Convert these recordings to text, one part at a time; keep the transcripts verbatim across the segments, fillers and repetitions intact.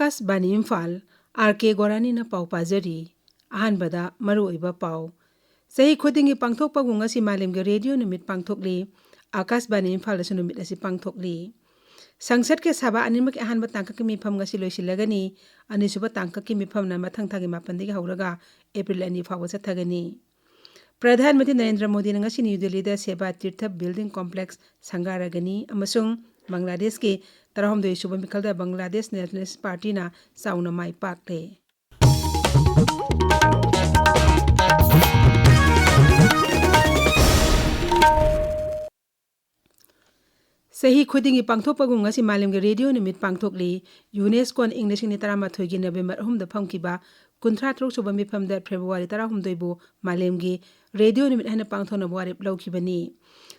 ꯑꯥꯀꯥꯁꯕꯥꯅꯤ Imphal, R ꯀꯦ ꯒꯣꯔꯥꯅꯤꯅ ꯄꯥꯎ ꯄꯥꯖꯔꯤ꯫ ꯑꯍꯥꯟꯕꯗ ꯃꯔꯨꯑꯣꯏꯕ ꯄꯥꯎ꯫ ꯆꯍꯤ ꯈꯨꯗꯤꯡꯒꯤ ꯄꯥꯡꯊꯣꯛꯄꯒꯨꯝ ꯉꯁꯤ ꯃꯥꯂꯦꯝꯒꯤ ꯔꯦꯗꯤꯑꯣ ꯅꯨꯃꯤꯠ ꯄꯥꯡꯊꯣꯛꯂꯤ꯫ ꯑꯥꯀꯥꯁꯕꯥꯅꯤ ꯏꯝꯐꯥꯜꯗꯁꯨ ꯅꯨꯃꯤꯠ ꯑꯁꯤ ꯄꯥꯡꯊꯣꯛꯂꯤ꯫ ꯁꯪꯁꯠꯀꯤ ꯁꯚꯥ ꯑꯅꯤꯃꯛꯀꯤ ꯑꯍꯥꯟꯕ ꯇꯥꯡꯀꯛꯀꯤ ꯃꯤꯐꯝ ꯉꯁꯤ ꯂꯣꯏꯁꯤꯜꯂꯒꯅꯤ꯫ ꯑꯅꯤꯁꯨꯕ ꯇꯥꯡꯀꯛꯀꯤ ꯃꯤꯐꯝꯅ ꯃꯊꯪ ꯊꯥꯒꯤ ꯃꯥꯄꯟꯗꯒꯤ ꯍꯧꯔꯒ ꯑꯦꯄ꯭ꯔꯤꯜ ꯑꯅꯤ ꯐꯥꯎꯕ ꯆꯠꯊꯒꯅꯤ꯫ ꯄ꯭ꯔꯙꯥꯟ ꯃꯟꯇ꯭ꯔꯤ ꯅꯔꯦꯟꯗ꯭ꯔ ꯃꯣꯗꯤꯅ ꯉꯁꯤ ꯅ꯭ꯌꯨ ꯗꯦꯜꯂꯤꯗ ꯁꯦꯕꯥ ꯇꯤꯔꯊ ꯕꯤꯜꯗꯤꯡ ꯀꯣꯝꯄ꯭ꯂꯦꯛꯁ ꯁꯪꯒꯥꯔꯒꯅꯤ ꯑꯃꯁꯨꯡ ꯕꯪꯒ꯭ꯂꯥꯗꯦꯁꯀꯤ ꯇꯔꯥꯍꯨꯝꯗꯣꯏ ꯁꯨꯕ ꯃꯤꯈꯜꯗ ꯕꯪꯒ꯭ꯂꯥꯗꯦꯁ ꯅꯦꯁꯅꯦꯂꯤꯁ ꯄꯥꯔꯇꯤꯅ ꯆꯥꯎꯅ ꯃꯥꯏ ꯄꯥꯛꯂꯦ꯫ ꯆꯍꯤ ꯈꯨꯗꯤꯡꯒꯤ ꯄꯥꯡꯊꯣꯛꯄꯒꯨꯝ ꯉꯁꯤ ꯃꯥꯂꯦꯝꯒꯤ ꯔꯦꯗꯤꯑꯣ ꯅꯨꯃꯤꯠ ꯄꯥꯡꯊꯣꯛꯂꯤ꯫ ꯌꯨꯅꯦꯁꯀꯣꯅ ꯏꯪ ꯂꯤꯁꯤꯡ ꯑꯅꯤ ꯇꯔꯥꯃꯥꯊꯣꯏꯒꯤ ꯅꯕꯦꯝꯕꯔ ꯑꯍꯨꯝꯗ ꯐꯝꯈꯤꯕ ꯀꯨꯟꯊ꯭ꯔꯥ ꯇꯔꯨꯛ ꯁꯨꯕ ꯃꯤꯐꯝꯗ ꯐꯦꯕ꯭ꯔꯨꯋꯥꯔꯤ ꯇꯔꯥꯍꯨꯝꯗꯣꯏꯕꯨ ꯃꯥꯂꯦꯝꯒꯤ ꯔꯦꯗꯤꯑꯣ ꯅꯨꯃꯤꯠ ꯍꯥꯏꯅ ꯄꯥꯡꯊꯣꯛꯅꯕ ꯋꯥꯔꯦꯞ ꯂꯧꯈꯤꯕꯅꯤ꯫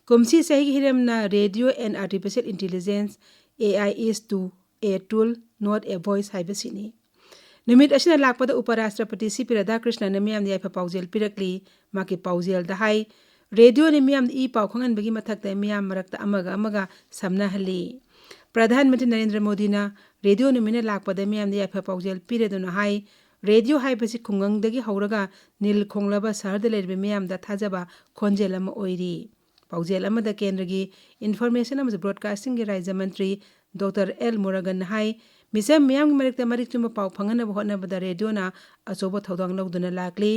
ꯀꯨꯝꯁꯤ ꯆꯍꯤꯒꯤ ꯍꯤꯔꯝꯅ Radio and Artificial Intelligence, A I is to a tool, not a voice ꯍꯥꯏꯕꯁꯤꯅꯤ꯫ ꯅꯨꯃꯤꯠ ꯑꯁꯤꯅ ꯂꯥꯛꯄꯗ ꯎꯄꯔꯥꯁꯇ꯭ꯔꯄꯇꯤ ꯁꯤ ꯄꯤ ꯔꯥꯙꯥꯀ꯭ꯔꯤꯁꯅꯅ ꯃꯤꯌꯥꯝꯗ ꯌꯥꯏꯐ ꯄꯥꯎꯖꯦꯜ ꯄꯤꯔꯛꯂꯤ꯫ ꯃꯍꯥꯛꯀꯤ ꯄꯥꯎꯖꯦꯜꯗ ꯍꯥꯏ, ꯔꯦꯗꯤꯑꯣꯅ ꯃꯤꯌꯥꯝꯗ ꯏ ꯄꯥꯎ ꯈꯪꯍꯟꯕꯒꯤ ꯃꯊꯛꯇ ꯃꯤꯌꯥꯝ ꯃꯔꯛꯇ ꯑꯃꯒ ꯑꯃꯒ ꯁꯝꯅꯍꯜꯂꯤ꯫ ꯄ꯭ꯔꯙꯥꯟ ꯃꯟꯇ꯭ꯔꯤ ꯅꯔꯦꯟꯗ꯭ꯔ ꯃꯣꯗꯤꯅ ꯔꯦꯗꯤꯑꯣ ꯅꯨꯃꯤꯠꯅ ꯂꯥꯛꯄꯗ ꯃꯤꯌꯥꯝꯗ ꯌꯥꯏꯐ ꯄꯥꯎꯖꯦꯜ ꯄꯤꯔꯗꯨꯅ ꯍꯥꯏ, ꯔꯦꯗꯤꯑꯣ ꯍꯥꯏꯕꯁꯤ ꯈꯨꯡꯒꯪꯗꯒꯤ ꯍꯧꯔꯒ ꯅꯤꯜ ꯈꯣꯡꯂꯕ ꯁꯍꯔꯗ ꯂꯩꯔꯤꯕ ꯃꯤꯌꯥꯝꯗ ꯊꯥꯖꯕ ꯈꯣꯟꯖꯦꯜ ꯑꯃ ꯑꯣꯏꯔꯤ꯫ ꯄꯥꯎꯖꯦꯜ ꯑꯃꯗ ꯀꯦꯟꯗ꯭ꯔꯒꯤ ꯏꯟꯐꯣꯔꯃꯦꯁꯟ ꯑꯃꯁꯨꯡ ꯕ꯭ꯔꯣꯗꯀꯥꯁꯇꯤꯡꯒꯤ ꯔꯥꯖ꯭ꯌ ꯃꯟꯇ꯭ꯔꯤ ꯗꯣꯛꯇꯔ ꯑꯦꯜ ꯃꯨꯔꯒꯟꯅ ꯍꯥꯏ, ꯃꯤꯆꯝ ꯃꯤꯌꯥꯝꯒꯤ ꯃꯔꯛꯇ ꯃꯔꯤꯛ ꯆꯨꯝꯕ ꯄꯥꯎ ꯐꯪꯍꯟꯅꯕ ꯍꯣꯠꯅꯕꯗ ꯔꯦꯗꯤꯑꯣꯅ ꯑꯆꯧꯕ ꯊꯧꯗꯥꯡ ꯂꯧꯗꯨꯅ ꯂꯥꯛꯂꯤ꯫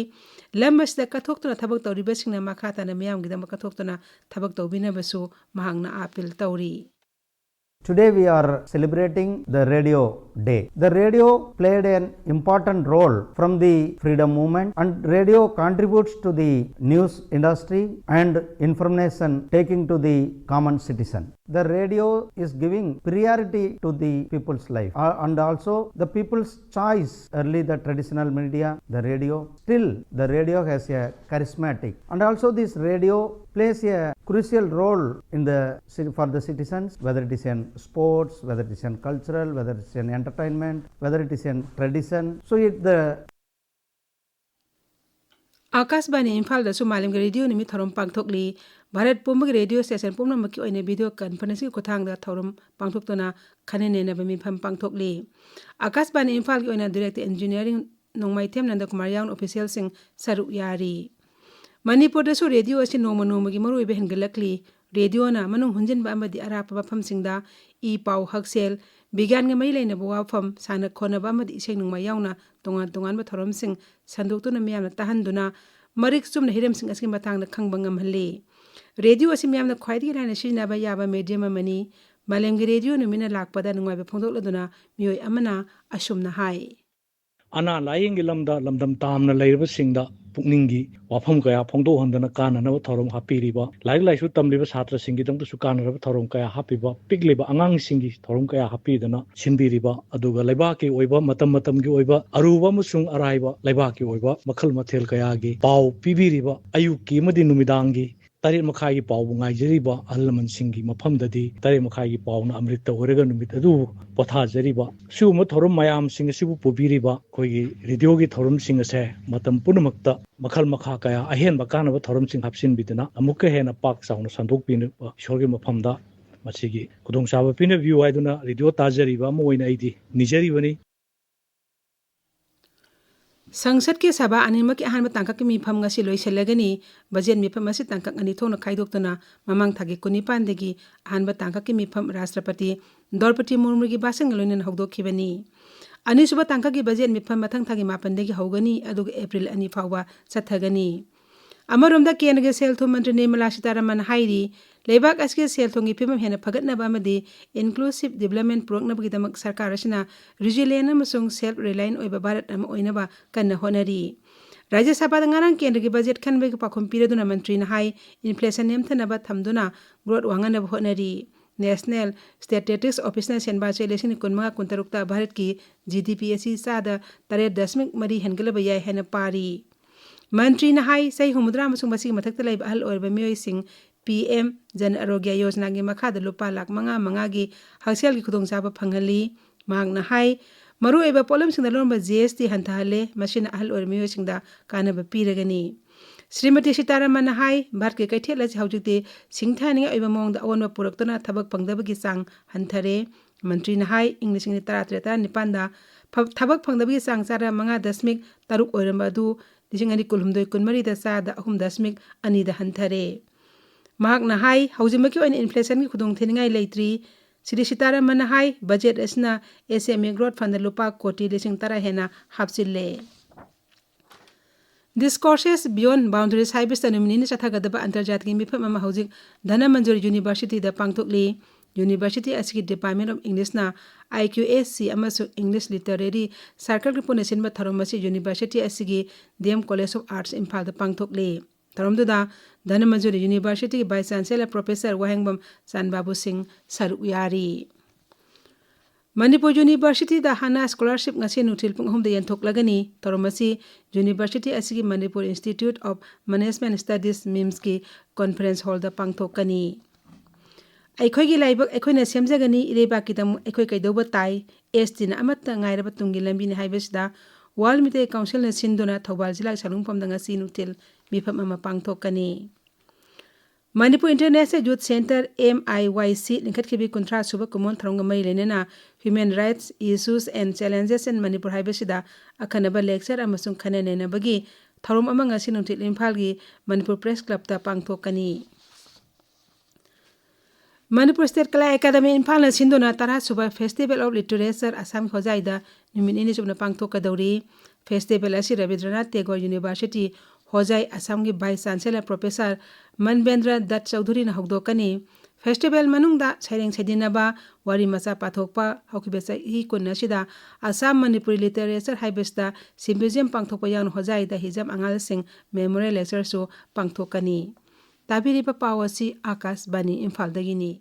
ꯂꯝ ꯑꯁꯤꯗ ꯀꯠꯊꯣꯛꯇꯨꯅ ꯊꯕꯛ ꯇꯧꯔꯤꯕꯁꯤꯡꯅ ꯃꯈꯥ ꯇꯥꯅ ꯃꯤꯌꯥꯝꯒꯤꯗꯃꯛ ꯀꯠꯊꯣꯛꯇꯨꯅ ꯊꯕꯛ ꯇꯧꯕꯤꯅꯕꯁꯨ ꯃꯍꯥꯛꯅ ꯑꯥꯄꯤꯜ ꯇꯧꯔꯤ꯫ Today we are celebrating the Radio Day. The radio played an important role from the freedom movement, and radio contributes to the news industry and information taking to the common citizen. The radio is giving priority to the people's life, uh, and also the people's choice. Early the traditional media, the radio. Still, the radio has a charismatic, and also this radio plays a crucial role in the ci-, for the citizens, whether it is in sports, whether it is in cultural, whether it is in entertainment, whether it is in tradition. So it, the ꯑꯥꯀꯥꯁꯕꯥꯅꯤ ꯏꯝꯐꯥꯜꯗꯁꯨ ꯃꯥꯂꯦꯝꯒꯤ radio ꯅꯨꯃꯤꯠ ꯊꯧꯔꯝ ꯄꯥꯡꯊꯣꯛꯂꯤ꯫ ꯚꯥꯔꯠ ꯄꯨꯝꯕꯒꯤ radio station ꯄꯨꯝꯅꯃꯛꯀꯤ ꯑꯣꯏꯅ video ꯀꯟꯐꯔꯦꯟꯁꯀꯤ ꯈꯨꯠꯊꯥꯡꯗ ꯊꯧꯔꯝ ꯄꯥꯡꯊꯣꯛꯇꯨꯅ ꯈꯟꯅ ꯅꯩꯅꯕ ꯃꯤꯐꯝ ꯄꯥꯡꯊꯣꯛꯂꯤ꯫ ꯑꯀꯥꯁꯕꯥꯅꯤ ꯏꯝꯐꯥꯜꯒꯤ ꯑꯣꯏꯅ ꯗꯤꯔꯦꯛꯇꯔ ꯏꯟꯖꯤꯅꯤꯌꯥꯔꯤꯡ ꯅꯣꯡꯃꯩꯊꯦꯝ ꯅꯟꯗꯀꯨꯃꯥꯔ ꯌꯥꯎꯅ ꯑꯣꯐꯤꯁꯤꯌꯦꯜꯁꯤꯡ ꯁꯔꯨꯛ ꯌꯥꯔꯤ꯫ ꯃꯅꯤꯄꯨꯔꯗꯁꯨ ꯔꯦꯗꯤꯑꯣ ꯑꯁꯤ ꯅꯣꯡꯃ ꯅꯣꯡꯃꯒꯤ ꯃꯔꯨꯑꯣꯏꯕ ꯍꯦꯟꯒꯠꯂꯛꯂꯤ꯫ ꯔꯦꯗꯤꯑꯣꯅ ꯃꯅꯨꯡ ꯍꯨꯟꯖꯤꯟꯕ ꯑꯃꯗꯤ ꯑꯔꯥꯞꯄ ꯃꯐꯝꯁꯤꯡꯗ ꯏ ꯄꯥꯎ ꯍꯛꯁꯦꯜ, ꯕꯤꯒ꯭ꯌꯥꯟꯒ ꯃꯔꯤ ꯂꯩꯅꯕ ꯋꯥꯐꯝ, ꯁꯥꯟꯅ ꯈꯣꯠꯅꯕ ꯑꯃꯗꯤ ꯏꯁꯩ ꯅꯣꯡꯃꯥꯏ ꯌꯥꯎꯅ ꯇꯣꯉꯥꯟ ꯇꯣꯉꯥꯟꯕ ꯊꯧꯔꯝꯁꯤꯡ ꯁꯟꯗꯣꯛꯇꯨꯅ ꯃꯤꯌꯥꯝꯅ ꯇꯥꯍꯟꯗꯨꯅ ꯃꯔꯤꯛ ꯆꯨꯝꯅ ꯍꯤꯔꯝꯁꯤꯡ ꯑꯁꯤꯒꯤ ꯃꯇꯥꯡꯗ ꯈꯪꯕ ꯉꯝꯍꯜꯂꯤ꯫ ꯔꯦꯗꯤꯑꯣ ꯑꯁꯤ ꯃꯤꯌꯥꯝꯅ ꯈ꯭ꯋꯥꯏꯗꯒꯤ ꯂꯥꯏꯅ ꯁꯤꯖꯤꯟꯅꯕ ꯌꯥꯕ ꯃꯦꯗꯤꯌꯝ ꯑꯃꯅꯤ꯫ ꯃꯥꯂꯦꯝꯒꯤ ꯔꯦꯗꯤꯑꯣ ꯅꯨꯃꯤꯠꯅ ꯂꯥꯛꯄꯗ ꯅꯨꯡꯉꯥꯏꯕ ꯐꯣꯡꯗꯣꯛꯂꯗꯨꯅ ꯃꯤꯑꯣꯏ ꯑꯃꯅ ꯑꯁꯨꯝꯅ ꯍꯥꯏ꯫ ꯑꯅꯥ ꯂꯥꯌꯦꯡꯒꯤ ꯂꯝꯗ ꯂꯝꯗꯝ ꯇꯥꯝꯅ ꯂꯩꯔꯕꯁꯤꯡꯗ ꯄꯨꯛꯅꯤꯡꯒꯤ ꯋꯥꯐꯝ ꯀꯌꯥ ꯐꯣꯡꯗꯣꯛꯍꯟꯗꯅ ꯀꯥꯟꯅꯅꯕ ꯊꯧꯔꯝ ꯍꯥꯞꯄꯤꯔꯤꯕ, ꯂꯥꯏꯔꯤꯛ ꯂꯥꯏꯁꯨ ꯇꯝꯂꯤꯕ ꯁꯥꯇ꯭ꯔꯁꯤꯡꯒꯤꯗꯃꯛꯇꯁꯨ ꯀꯥꯟꯅꯔꯕ ꯊꯧꯔꯝ ꯀꯌꯥ ꯍꯥꯞꯄꯤꯕ, ꯄꯤꯛꯂꯤꯕ ꯑꯉꯥꯡꯁꯤꯡꯒꯤ ꯊꯧꯔꯝ ꯀꯌꯥ ꯍꯥꯞꯄꯤꯗꯅ ꯁꯤꯟꯕꯤꯔꯤꯕ, ꯑꯗꯨꯒ ꯂꯩꯕꯥꯛꯀꯤ ꯑꯣꯏꯕ ꯃꯇꯝ ꯃꯇꯝꯒꯤ ꯑꯣꯏꯕ ꯑꯔꯨꯕ ꯑꯃꯁꯨꯡ ꯑꯔꯥꯏꯕ ꯂꯩꯕꯥꯛꯀꯤ ꯑꯣꯏꯕ ꯃꯈꯜ ꯃꯊꯦꯜ ꯀꯌꯥꯒꯤ ꯄꯥꯎ ꯄꯤꯕꯤꯔꯤꯕ, ꯑꯌꯨꯛꯀꯤ ꯑꯃꯗꯤ ꯅꯨꯃꯤꯗꯥꯡꯒꯤ ꯇꯔꯦꯠ ꯃꯈꯥꯏꯒꯤ ꯄꯥꯎꯕꯨ ꯉꯥꯏꯖꯔꯤꯕ ꯑꯍꯜ ꯂꯃꯟꯁꯤꯡꯒꯤ ꯃꯐꯝꯗꯗꯤ ꯇꯔꯦꯠ ꯃꯈꯥꯏꯒꯤ ꯄꯥꯎꯅ ꯑꯃ꯭ꯔꯤꯠꯇ ꯑꯣꯏꯔꯒ ꯅꯨꯃꯤꯠ ꯑꯗꯨꯕꯨ ꯄꯣꯊꯥꯖꯔꯤꯕ, ꯁꯤꯒꯨꯝꯕ ꯊꯧꯔꯝ ꯃꯌꯥꯝꯁꯤꯡ ꯑꯁꯤꯕꯨ ꯄꯨꯕꯤꯔꯤꯕ ꯑꯩꯈꯣꯏꯒꯤ ꯔꯦꯗꯤꯑꯣꯒꯤ ꯊꯧꯔꯝꯁꯤꯡ ꯑꯁꯦ ꯃꯇꯝ ꯄꯨꯝꯅꯃꯛꯇ ꯃꯈꯜ ꯃꯈꯥ ꯀꯌꯥ ꯑꯍꯦꯟꯕ ꯀꯥꯟꯅꯕ ꯊꯧꯔꯝꯁꯤꯡ ꯍꯥꯞꯆꯤꯟꯕꯤꯗꯨꯅ ꯑꯃꯨꯛꯀ ꯍꯦꯟꯅ ꯄꯥꯛ ꯆꯥꯎꯅ ꯁꯟꯗꯣꯛꯄꯤꯅꯕ ꯏꯁꯣꯔꯒꯤ ꯃꯐꯝꯗ ꯃꯁꯤꯒꯤ ꯈꯨꯗꯣꯡꯆꯥꯕ ꯄꯤꯅꯕꯤꯌꯨ ꯍꯥꯏꯗꯨꯅ ꯔꯦꯗꯤꯑꯣ ꯇꯥꯖꯔꯤꯕ ꯑꯃ ꯑꯣꯏꯅ ꯑꯩꯗꯤ ꯅꯤꯖꯔꯤꯕꯅꯤ꯫ ꯁꯪꯁꯠꯀꯤ ꯁꯚꯥ ꯑꯅꯤꯃꯛꯀꯤ ꯑꯍꯥꯟꯕ ꯇꯥꯡꯀꯛꯀꯤ ꯃꯤꯐꯝ ꯉꯁꯤ ꯂꯣꯏꯁꯤꯜꯂꯒꯅꯤ꯫ ꯕꯖꯦꯠ ꯃꯤꯐꯝ ꯑꯁꯤ ꯇꯥꯡꯀꯛ ꯑꯅꯤ ꯊꯣꯛꯅ ꯈꯥꯏꯗꯣꯛꯇꯨꯅ ꯃꯃꯥꯡ ꯊꯥꯒꯤ ꯀꯨꯟꯅꯤꯄꯥꯟꯗꯒꯤ ꯑꯍꯥꯟꯕ ꯇꯥꯡꯀꯛꯀꯤ ꯃꯤꯐꯝ ꯔꯥꯁꯇ꯭ꯔꯄꯇꯤ ꯗ꯭ꯔꯧꯄꯗꯤ ꯃꯨꯔꯃꯨꯒꯤ ꯚꯥꯁꯟꯒ ꯂꯣꯏꯅꯅ ꯍꯧꯗꯣꯛꯈꯤꯕꯅꯤ꯫ ꯑꯅꯤꯁꯨꯕ ꯇꯥꯡꯀꯛꯀꯤ ꯕꯖꯦꯠ ꯃꯤꯐꯝ ꯃꯊꯪ ꯊꯥꯒꯤ ꯃꯥꯄꯟꯗꯒꯤ ꯍꯧꯒꯅꯤ, ꯑꯗꯨꯒ ꯑꯦꯄ꯭ꯔꯤꯜ ꯑꯅꯤ ꯐꯥꯎꯕ ꯆꯠꯊꯒꯅꯤ꯫ ꯑꯃꯔꯣꯝꯗ ꯀꯦꯟꯗ꯭ꯔꯒꯤ ꯁꯦꯜ ꯊꯨꯝ ꯃꯟꯇ꯭ꯔꯤ ꯅꯤꯔꯃꯂꯥ ꯁꯤꯇꯥꯔꯥꯃꯟ ꯍꯥꯏꯔꯤ, ꯂꯩꯕꯥꯛ ꯑꯁꯤꯒꯤ ꯁꯦꯜ ꯊꯨꯝꯒꯤ ꯐꯤꯕꯝ ꯍꯦꯟꯅ ꯐꯒꯠꯅꯕ ꯑꯃꯗꯤ inclusive development ꯄꯨꯔꯛꯅꯕꯒꯤꯗꯃꯛ ꯁꯔꯀꯥꯔ ꯑꯁꯤꯅ resilient ꯑꯃꯁꯨꯡ self reliant ꯑꯣꯏꯕ ꯚꯥꯔꯠ ꯑꯃ ꯑꯣꯏꯅꯕ ꯀꯟꯅ ꯍꯣꯠꯅꯔꯤ꯫ ꯔꯥꯖ꯭ꯌ ꯁꯚꯥꯗ ꯉꯔꯥꯡ ꯀꯦꯟꯗ꯭ꯔꯒꯤ ꯕꯖꯦꯠ ꯈꯟꯕꯒꯤ ꯄꯥꯎꯈꯨꯝ ꯄꯤꯔꯗꯨꯅ ꯃꯟꯇ꯭ꯔꯤꯅ ꯍꯥꯏ, inflation ꯅꯦꯝꯊꯅꯕ ꯊꯝꯗꯨꯅ growth ꯋꯥꯡꯍꯟꯅꯕ ꯍꯣꯠꯅꯔꯤ꯫ National Statistics Officeꯅ ꯁꯦꯟꯕꯥ ꯆꯍꯤ ꯂꯤꯁꯤꯡ ꯀꯨꯟꯃꯉꯥ ꯀꯨꯟꯇꯔꯨꯛꯇ ꯚꯥꯔꯠꯀꯤ GDP ꯑꯁꯤ ꯆꯥꯗ ꯇꯔꯦꯠ ꯗꯁꯃꯤꯛ ꯃꯔꯤ ꯍꯦꯟꯒꯠꯂꯕ ꯌꯥꯏ ꯍꯥꯏꯅ ꯄꯥꯔꯤ꯫ ꯃꯟꯇ꯭ꯔꯤꯅ ꯍꯥꯏ, ꯆꯍꯤ ꯍꯨꯝꯐꯨꯇꯔꯥ ꯑꯃꯁꯨꯡ ꯃꯁꯤꯒꯤ ꯃꯊꯛꯇ ꯂꯩꯕ ꯑꯍꯜ ꯑꯣꯏꯔꯕ ꯃꯤꯑꯣꯏꯁꯤꯡ ꯄꯤ ꯑꯦꯝ ꯖꯟ ꯑꯔꯣꯒ꯭ꯌ ꯌꯣꯖꯅꯥꯒꯤ ꯃꯈꯥꯗ ꯂꯨꯄꯥ ꯂꯥꯈ ꯃꯉꯥ ꯃꯉꯥꯒꯤ ꯍꯛꯁꯦꯜꯒꯤ ꯈꯨꯗꯣꯡꯆꯥꯕ ꯐꯪꯍꯜꯂꯤ꯫ ꯃꯍꯥꯛꯅ ꯍꯥꯏ, ꯃꯔꯨꯑꯣꯏꯕ ꯄꯣꯠꯂꯝꯁꯤꯡꯗ ꯂꯧꯔꯝꯕ ꯖꯤ ꯑꯦꯁ ꯇꯤ ꯍꯟꯊꯍꯜꯂꯦ, ꯃꯁꯤꯅ ꯑꯍꯜ ꯑꯣꯏꯔꯕ ꯃꯤꯑꯣꯏꯁꯤꯡꯗ ꯀꯥꯟꯅꯕ ꯄꯤꯔꯒꯅꯤ꯫ ꯁ꯭ꯔꯤꯃꯇꯤ ꯁꯤꯇꯥꯔꯥꯃꯟꯅ ꯍꯥꯏ, ꯚꯥꯔꯠꯀꯤ ꯀꯩꯊꯦꯜ ꯑꯁꯤ ꯍꯧꯖꯤꯛꯇꯤ ꯁꯤꯡꯊꯥꯅꯤꯡꯉꯥꯏ ꯑꯣꯏꯕ ꯃꯑꯣꯡꯗ ꯑꯑꯣꯟꯕ ꯄꯨꯔꯛꯇꯨꯅ ꯊꯕꯛ ꯐꯪꯗꯕꯒꯤ ꯆꯥꯡ ꯍꯟꯊꯔꯦ꯫ ꯃꯟꯇ꯭ꯔꯤꯅ ꯍꯥꯏ, ꯏꯪ ꯂꯤꯁꯤꯡ ꯑꯅꯤ ꯇꯔꯥ ꯇꯔꯦꯠ ꯇꯔꯥꯅꯤꯄꯥꯟꯗ ꯐ-, ꯊꯕꯛ ꯐꯪꯗꯕꯒꯤ ꯆꯥꯡ ꯆꯥꯗ ꯃꯉꯥ ꯗꯁꯃꯤꯛ ꯇꯔꯨꯛ ꯑꯣꯏꯔꯝꯕ ꯑꯗꯨ ꯂꯤꯁꯤꯡ ꯑꯅꯤ ꯀꯨꯟꯍꯨꯝꯗꯣꯏ ꯀꯨꯟꯃꯔꯤꯗ ꯆꯥꯗ ꯑꯍꯨꯝ ꯗꯁꯃꯤꯛ ꯑꯅꯤꯗ ꯍꯟꯊꯔꯦ꯫ ꯃꯍꯥꯛꯅ ꯍꯥꯏ, ꯍꯧꯖꯤꯛꯃꯛꯀꯤ ꯑꯣꯏꯅ ꯏꯟꯐ꯭ꯂꯦꯁꯟꯒꯤ ꯈꯨꯗꯣꯡꯊꯤꯅꯤꯡꯉꯥꯏ ꯂꯩꯇ꯭ꯔꯤ꯫ ꯁ꯭ꯔꯤ ꯁꯤꯇꯥꯔꯥꯃꯟꯅ ꯍꯥꯏ, ꯕꯖꯦꯠ ꯑꯁꯤꯅ ꯑꯦꯁ ꯑꯦꯝ ꯏ ꯒ꯭ꯔꯣꯠ ꯐꯟꯗ ꯂꯨꯄꯥ ꯀꯣꯇꯤ ꯂꯤꯁꯤꯡ ꯇꯔꯥ ꯍꯦꯟꯅ ꯍꯥꯞꯆꯤꯜꯂꯦ꯫ Discourses Beyond Boundaries ꯍꯥꯏꯕꯁꯤꯗ ꯅꯨꯃꯤꯠ ꯅꯤꯅꯤ ꯆꯠꯊꯒꯗꯕ ꯑꯟꯇꯔꯖꯥꯇꯤꯌꯥꯒꯤ ꯃꯤꯐꯝ ꯑꯃ ꯍꯧꯖꯤꯛ ꯙꯅꯃꯟꯖꯨꯔꯤ ꯌꯨꯅꯤꯚꯔꯁꯤꯇꯤꯗ ꯄꯥꯡꯊꯣꯛꯂꯤ꯫ ꯌꯨꯅꯤꯚꯔꯁꯤꯇꯤ ꯑꯁꯤꯒꯤ Department of English ꯅ I Q S C ꯑꯃꯁꯨꯡ English Literary Circle ꯒ ꯄꯨꯟꯅ ꯁꯤꯟꯕ ꯊꯧꯔꯝ ꯑꯁꯤ ꯌꯨꯅꯤꯚꯔꯁꯤꯇꯤ ꯑꯁꯤꯒꯤ D M College of Arts ꯏꯝꯐꯥꯜꯗ ꯄꯥꯡꯊꯣꯛꯂꯤ꯫ ꯊꯧꯔꯝꯗꯨꯗ ꯙꯅꯃꯟꯖꯨꯔꯤ ꯌꯨꯅꯤꯚꯔꯁꯤꯇꯤꯒꯤ Vice Chancellor Professor ꯋꯥꯍꯦꯡꯕꯝ ꯆꯥꯟꯕꯥꯕꯨ ꯁꯤꯡ ꯁꯔꯨꯛ ꯌꯥꯔꯤ꯫ ꯃꯅꯤꯄꯨꯔ ꯌꯨꯅꯤꯚꯔꯁꯤꯇꯤꯗ ꯍꯥꯟꯅ scholarship ꯉꯁꯤ ꯅꯨꯡꯊꯤꯜ ꯄꯨꯡ ꯑꯍꯨꯝꯗ ꯌꯦꯟꯊꯣꯛꯂꯒꯅꯤ꯫ ꯊꯧꯔꯝ ꯑꯁꯤ ꯌꯨꯅꯤꯚꯔꯁꯤꯇꯤ ꯑꯁꯤꯒꯤ Manipur Institute of Management Studies, MIMS ꯀꯤ conference hall ꯗ ꯄꯥꯡꯊꯣꯛꯀꯅꯤ꯫ ꯑꯩꯈꯣꯏꯒꯤ ꯂꯥꯏꯕꯛ ꯑꯩꯈꯣꯏꯅ ꯁꯦꯝꯖꯒꯅꯤ, ꯏꯔꯩꯕꯥꯛꯀꯤꯗꯃꯛ ꯑꯩꯈꯣꯏ ꯀꯩꯗꯧꯕ ꯇꯥꯏ? S T ꯅ ꯑꯃꯠꯇ ꯉꯥꯏꯔꯕ ꯇꯨꯡꯒꯤ ꯂꯝꯕꯤꯅꯤ ꯍꯥꯏꯕꯁꯤꯗ World Meitei Council ꯅ ꯁꯤꯟꯗꯨꯅ ꯊꯧꯕꯥꯜ ꯖꯤꯂꯥꯒꯤ ꯁꯥꯂꯨꯡꯐꯝꯗ ꯉꯁꯤ ꯅꯨꯡꯊꯤꯜ ꯃꯤꯐꯝ ꯑꯃ ꯄꯥꯡꯊꯣꯛꯀꯅꯤ꯫ Manipur International Youth Centre, M I Y C, ꯂꯤꯡꯈꯠꯈꯤꯕꯒꯤ ꯀꯨꯟꯊ꯭ꯔꯥ ꯁꯨꯕ ꯀꯨꯝꯑꯣꯟ ꯊꯧꯔꯝꯒ ꯃꯔꯤ ꯂꯩꯅꯅ Human Rights Issues and Challenges in Manipur ꯍꯥꯏꯕꯁꯤꯗ ꯑꯈꯟꯅꯕ lecture ꯑꯃꯁꯨꯡ ꯈꯟꯅ ꯅꯩꯅꯕꯒꯤ ꯊꯧꯔꯝ ꯑꯃ ꯉꯁꯤ ꯅꯨꯡꯊꯤꯜ ꯏꯝꯐꯥꯜꯒꯤ ꯃꯅꯤꯄꯨꯔ Press Club ꯇ ꯄꯥꯡꯊꯣꯛꯀꯅꯤ꯫ ꯃꯅꯤꯄꯨꯔ State Kala Academy ꯏꯝꯐꯥꯜꯅ ꯁꯤꯟꯗꯨꯅ ꯇꯔꯥ ꯁꯨꯕ Festival of Literature ꯑꯁꯥꯝꯒꯤ ꯍꯣꯖꯥꯏꯗ ꯅꯨꯃꯤꯠ ꯅꯤꯅꯤ ꯆꯨꯞꯅ ꯄꯥꯡꯊꯣꯛꯀꯗꯧꯔꯤ꯫ Festival ꯑꯁꯤ ꯔꯕꯤꯟꯗ꯭ꯔꯅꯥꯊ ꯇꯦꯒꯣꯔ ꯌꯨꯅꯤꯚꯔꯁꯤꯇꯤ ꯍꯣꯖꯥꯏ ꯑꯁꯥꯝꯒꯤ Vice Chancellor Professor ꯃꯟꯕꯦꯟꯗ꯭ꯔ Dutt ꯆꯧꯙꯨꯔꯤꯅ ꯍꯧꯗꯣꯛꯀꯅꯤ꯫ Festival ꯃꯅꯨꯡꯗ ꯁꯩꯔꯦꯡ ꯁꯩꯗꯤꯟꯅꯕ, ꯋꯥꯔꯤ ꯃꯆꯥ ꯄꯥꯊꯣꯛꯄ, ꯍꯧꯈꯤꯕ ꯆꯍꯤ ꯀꯨꯟ ꯑꯁꯤꯗ ꯑꯁꯥꯝ ꯃꯅꯤꯄꯨꯔꯤ literature ꯍꯥꯏꯕꯁꯤꯗ symposium ꯄꯥꯡꯊꯣꯛꯄ ꯌꯥꯎꯅ ꯍꯣꯖꯥꯏꯗ ꯍꯤꯖꯝ ꯑꯉꯥꯡꯁꯤꯡ memorial lecture ꯁꯨ ꯄꯥꯡꯊꯣꯛꯀꯅꯤ꯫ ꯇꯥꯕꯤꯔꯤꯕ ꯄꯥꯎ ꯑꯁꯤ ꯑꯥꯀꯥꯁꯕꯥꯅꯤ ꯏꯝꯐꯥꯜꯗꯒꯤꯅꯤ꯫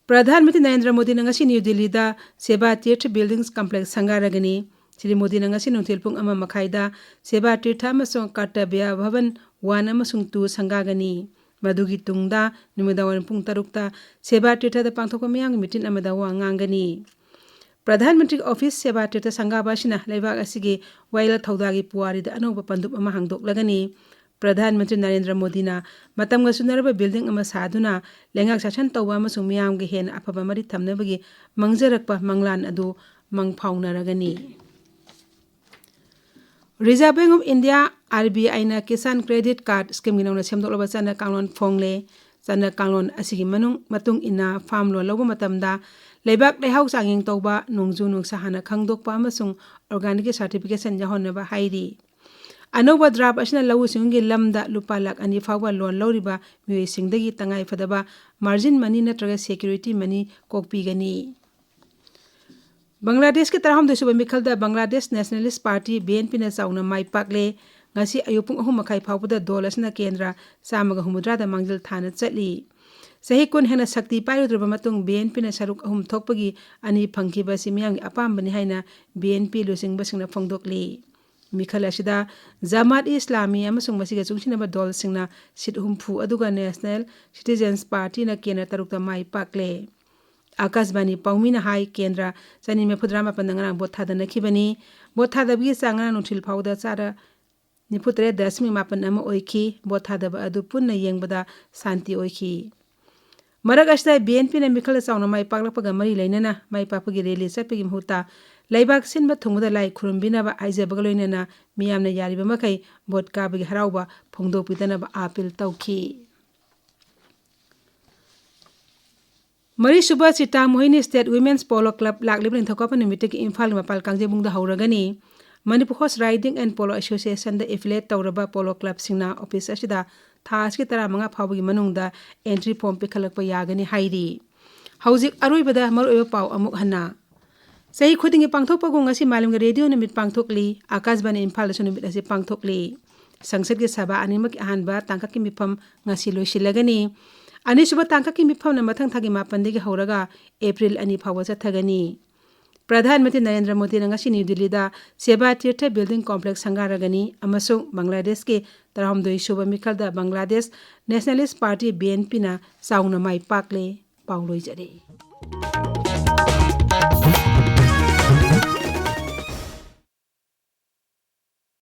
ꯄ꯭ꯔꯙꯥꯟ ꯃꯟꯇ꯭ꯔꯤ ꯅꯔꯦꯟꯗ꯭ꯔ ꯃꯣꯗꯤꯅ ꯉꯁꯤ ꯅ꯭ꯌꯨ ꯗꯤꯜꯂꯤꯗ ꯁꯦꯕꯥ ꯇꯤꯔꯊ Buildings Complex ꯁꯪꯒꯥꯔꯒꯅꯤ꯫ ꯁ꯭ꯔꯤ ꯃꯣꯗꯤꯅ ꯉꯁꯤ ꯅꯨꯡꯊꯤꯜ ꯄꯨꯡ ꯑꯃ ꯃꯈꯥꯏꯗ ꯁꯦꯕꯥ ꯇꯤꯔꯊ ꯑꯃꯁꯨꯡ ꯀꯔꯇꯕ꯭ꯌ ꯚꯕꯟ one ꯑꯃꯁꯨꯡ two ꯁꯪꯒꯥꯒꯅꯤ꯫ ꯃꯗꯨꯒꯤ ꯇꯨꯡꯗ ꯅꯨꯃꯤꯗꯥꯡꯋꯥꯏꯔꯝ ꯄꯨꯡ ꯇꯔꯨꯛꯇ ꯁꯦꯕꯥ ꯇꯤꯔꯊꯗ ꯄꯥꯡꯊꯣꯛꯄ ꯃꯤꯌꯥꯝꯒꯤ ꯃꯤꯇꯤꯟ ꯑꯃꯗ ꯋꯥ ꯉꯥꯡꯒꯅꯤ꯫ ꯄ꯭ꯔꯙꯥꯟ ꯃꯟꯇ꯭ꯔꯤ ꯑꯣꯐꯤꯁ ꯁꯦꯕꯥ ꯇꯤꯔꯊ ꯁꯪꯒꯥꯕ ꯑꯁꯤꯅ ꯂꯩꯕꯥꯛ ꯑꯁꯤꯒꯤ ꯋꯥꯌꯦꯜ ꯊꯧꯗꯥꯒꯤ ꯄꯨꯋꯥꯔꯤꯗ ꯑꯅꯧꯕ ꯄꯟꯗꯨꯞ ꯑꯃ ꯍꯥꯡꯗꯣꯛꯂꯒꯅꯤ꯫ ꯄ꯭ꯔꯙꯥꯟ ꯃꯟꯇ꯭ꯔꯤ ꯅꯔꯦꯟꯗ꯭ꯔ ꯃꯣꯗꯤꯅ ꯃꯇꯝꯒ ꯆꯨꯅꯔꯕ ꯕꯤꯜꯗꯤꯡ ꯑꯃ ꯁꯥꯗꯨꯅ ꯂꯩꯉꯥꯛ ꯁꯥꯁꯟ ꯇꯧꯕ ꯑꯃꯁꯨꯡ ꯃꯤꯌꯥꯝꯒ ꯍꯦꯟꯅ ꯑꯐꯕ ꯃꯔꯤ ꯊꯝꯅꯕꯒꯤ ꯃꯪꯖꯔꯛꯄ ꯃꯪꯂꯥꯟ ꯑꯗꯨ ꯃꯪꯐꯥꯎꯅꯔꯒꯅꯤ꯫ Reserve Bank of India, RBIꯅ ꯀꯤꯁꯥꯟ ꯀ꯭ꯔꯦꯗꯤꯠ ꯀꯥꯔꯗ ꯁ꯭ꯀꯤꯝꯒꯤ ꯅꯧꯅ ꯁꯦꯝꯗꯣꯛꯂꯕ ꯆꯠꯅ ꯀꯥꯡꯂꯣꯟ ꯐꯣꯡꯂꯦ꯫ ꯆꯠꯅ ꯀꯥꯡꯂꯣꯟ ꯑꯁꯤꯒꯤ ꯃꯅꯨꯡ, ꯃꯇꯨꯡ ꯏꯟꯅ ꯐꯥꯔꯝ ꯂꯣꯟ ꯂꯧꯕ ꯃꯇꯝꯗ ꯂꯩꯕꯥꯛ ꯂꯩꯍꯥꯎ ꯆꯥꯡꯌꯦꯡ ꯇꯧꯕ, ꯅꯣꯡꯖꯨ ꯅꯨꯡꯁꯥ ꯍꯥꯟꯅ ꯈꯪꯗꯣꯛꯄ ꯑꯃꯁꯨꯡ organicꯀꯤ certification ꯌꯥꯎꯍꯟꯅꯕ ꯍꯥꯏꯔꯤ꯫ ꯑꯅꯧꯕ draft ꯑꯁꯤꯅ ꯂꯧꯎ ꯁꯤꯡꯎꯒꯤ ꯂꯝꯗ ꯂꯨꯄꯥ ꯂꯥꯈ ꯑꯅꯤ ꯐꯥꯎꯕ ꯂꯣꯟ ꯂꯧꯔꯤꯕ ꯃꯤꯑꯣꯏꯁꯤꯡꯗꯒꯤ ꯇꯉꯥꯏ ꯐꯗꯕ margin money ꯅꯠꯇ꯭ꯔꯒ security money ꯀꯣꯛꯄꯤꯒꯅꯤ꯫ ꯕꯪꯒ꯭ꯂꯥꯗꯦꯁꯀꯤ ꯇꯔꯥꯍꯨꯝꯗꯣꯏ ꯁꯨꯕ ꯃꯤꯈꯜꯗ ꯕꯪꯒ꯭ꯂꯥꯗꯦꯁ Nationalist Party, BNPꯅ ꯆꯥꯎꯅ ꯃꯥꯏ ꯄꯥꯛꯂꯦ꯫ ꯉꯁꯤ ꯑꯌꯨꯛ ꯄꯨꯡ ꯑꯍꯨꯝ ꯃꯈꯥꯏ ꯐꯥꯎꯕꯗ ꯗꯣꯜ ꯑꯁꯤꯅ ꯀꯦꯟꯗ꯭ꯔ ꯆꯥꯝꯃꯒ ꯍꯨꯝꯐꯨꯇꯔꯥꯗ ꯃꯥꯡꯖꯤꯜ ꯊꯥꯅ ꯆꯠꯂꯤ꯫ ꯆꯍꯤ ꯀꯨꯟ ꯍꯦꯟꯅ ꯁꯛꯇꯤ ꯄꯥꯏꯔꯨꯗ꯭ꯔꯕ ꯃꯇꯨꯡ BNPꯅ ꯁꯔꯨꯛ ꯑꯍꯨꯝ ꯊꯣꯛꯄꯒꯤ ꯑꯅꯤ ꯐꯪꯈꯤꯕ ꯑꯁꯤ ꯃꯤꯌꯥꯝꯒꯤ ꯑꯄꯥꯝꯕꯅꯤ ꯍꯥꯏꯅ BNP ꯂꯨꯆꯤꯡꯕꯁꯤꯡꯅ ꯐꯣꯡꯗꯣꯛꯂꯤ꯫ ꯃꯤꯈꯜ ꯑꯁꯤꯗ ꯖꯃꯥꯠ ꯏꯁꯂꯥꯃꯤ ꯑꯃꯁꯨꯡ ꯃꯁꯤꯒ ꯆꯨꯡꯁꯤꯟꯅꯕ ꯗꯣꯜꯁꯤꯡꯅ seat ꯍꯨꯝꯐꯨ, ꯑꯗꯨꯒ National Citizens Partyꯅ ꯀꯦꯟꯗ꯭ꯔ ꯇꯔꯨꯛꯇ ꯃꯥꯏ ꯄꯥꯛꯂꯦ꯫ ꯑꯥꯀꯥꯁꯕꯥꯅꯤ ꯄꯥꯎꯃꯤꯅ ꯍꯥꯏ, ꯀꯦꯟꯗ꯭ꯔ ꯆꯅꯤ ꯃꯔꯤꯐꯨꯇꯔꯥ ꯃꯥꯄꯟꯗ ꯉꯔꯥꯡ ꯚꯣꯠ ꯊꯥꯗꯅꯈꯤꯕꯅꯤ꯫ ꯚꯣꯠ ꯊꯥꯗꯕꯒꯤ ꯆꯥꯡ ꯉꯔꯥꯡ ꯅꯨꯡꯊꯤꯜ ꯐꯥꯎꯕꯗ ꯆꯥꯗ ꯅꯤꯐꯨꯇꯔꯦꯠ ꯗꯁꯃꯤꯛ ꯃꯥꯄꯟ ꯑꯃ ꯑꯣꯏꯈꯤ꯫ ꯚꯣꯠ ꯊꯥꯗꯕ ꯑꯗꯨ ꯄꯨꯟꯅ ꯌꯦꯡꯕꯗ ꯁꯥꯟꯇꯤ ꯑꯣꯏꯈꯤ꯫ ꯃꯔꯛ ꯑꯁꯤꯗ BNPꯅ ꯃꯤꯈꯜ ꯆꯥꯎꯅ ꯃꯥꯏ ꯄꯥꯛꯂꯛꯄꯒ ꯃꯔꯤ ꯂꯩꯅꯅ ꯃꯥꯏ ꯄꯥꯛꯄꯒꯤ rally ꯆꯠꯄꯒꯤ ꯃꯍꯨꯠꯇ ꯂꯩꯕꯥꯛ ꯁꯤꯟꯕ ꯊꯨꯡꯕꯗ ꯂꯥꯏ ꯈꯨꯔꯨꯝꯕꯤꯅꯕ ꯍꯥꯏꯖꯕꯒ ꯂꯣꯏꯅꯅ ꯃꯤꯌꯥꯝꯅ ꯌꯥꯔꯤꯕ ꯃꯈꯩ ꯚꯣꯠ ꯀꯥꯕꯒꯤ ꯍꯔꯥꯎꯕ ꯐꯣꯡꯗꯣꯛꯄꯤꯗꯅꯕ ꯑꯥꯄꯤꯜ ꯇꯧꯈꯤ꯫ ꯃꯔꯤꯁꯨꯕ cheetah ꯃꯣꯍꯤꯅꯤ State Women's Polo Club ꯂꯥꯛꯂꯤꯕ ꯅꯤꯡꯊꯧꯀꯥꯕ ꯅꯨꯃꯤꯠꯇꯒꯤ ꯏꯝꯐꯥꯜꯒꯤ ꯃꯄꯥꯜ ꯀꯥꯡꯖꯩꯕꯨꯡꯗ ꯍꯧꯔꯒꯅꯤ꯫ Manipur Horse Riding and Polo Associationꯗ affiliate ꯇꯧꯔꯕ polo clubꯁꯤꯡꯅ office ꯑꯁꯤꯗ ꯊꯥ ꯑꯁꯤꯒꯤ ꯇꯔꯥꯃꯉꯥ ꯐꯥꯎꯕꯒꯤ ꯃꯅꯨꯡꯗ entry form ꯄꯤꯈꯠꯂꯛꯄ ꯌꯥꯒꯅꯤ ꯍꯥꯏꯔꯤ꯫ ꯍꯧꯖꯤꯛ ꯑꯔꯣꯏꯕꯗ ꯃꯔꯨꯑꯣꯏꯕ ꯄꯥꯎ ꯑꯃꯨꯛ ꯍꯟꯅ꯫ ꯆꯍꯤ ꯈꯨꯗꯤꯡꯒꯤ ꯄꯥꯡꯊꯣꯛꯄꯒꯨꯝ ꯉꯁꯤ ꯃꯥꯂꯦꯝꯒꯤ ꯔꯦꯗꯤꯑꯣ ꯅꯨꯃꯤꯠ ꯄꯥꯡꯊꯣꯛꯂꯤ꯫ ꯑꯥꯀꯥꯁꯕꯥꯅꯤ ꯏꯝꯐꯥꯜꯗꯁꯨ ꯅꯨꯃꯤꯠ ꯑꯁꯤ ꯄꯥꯡꯊꯣꯛꯂꯤ꯫ ꯁꯪꯁꯠꯀꯤ ꯁꯚꯥ ꯑꯅꯤꯃꯛꯀꯤ ꯑꯍꯥꯟꯕ ꯇꯥꯡꯀꯛꯀꯤ ꯃꯤꯐꯝ ꯉꯁꯤ ꯂꯣꯏꯁꯤꯜꯂꯒꯅꯤ꯫ ꯑꯅꯤꯁꯨꯕ ꯇꯥꯡꯀꯛꯀꯤ ꯃꯤꯐꯝꯅ ꯃꯊꯪ ꯊꯥꯒꯤ ꯃꯥꯄꯟꯗꯒꯤ ꯍꯧꯔꯒ ꯑꯦꯄ꯭ꯔꯤꯜ ꯑꯅꯤ ꯐꯥꯎꯕ ꯆꯠꯊꯒꯅꯤ꯫ ꯄ꯭ꯔꯙꯥꯟ ꯃꯟꯇ꯭ꯔꯤ ꯅꯔꯦꯟꯗ꯭ꯔ ꯃꯣꯗꯤꯅ ꯉꯁꯤ ꯅ꯭ꯌꯨ ꯗꯤꯜꯂꯤꯗ ꯁꯦꯕꯥ ꯇꯤꯔꯊ Building Complex ꯁꯪꯒꯥꯔꯒꯅꯤ ꯑꯃꯁꯨꯡ ꯕꯪꯒ꯭ꯂꯥꯗꯦꯁꯀꯤ ꯇꯔꯥꯍꯨꯝꯗꯣꯏ ꯁꯨꯕ ꯃꯤꯈꯜꯗ ꯕꯪꯒ꯭ꯂꯥꯗꯦꯁ Nationalist Party, BNPꯅ ꯆꯥꯎꯅ ꯃꯥꯏ ꯄꯥꯛꯂꯦ꯫ ꯄꯥꯎ ꯂꯣꯏꯖꯔꯦ꯫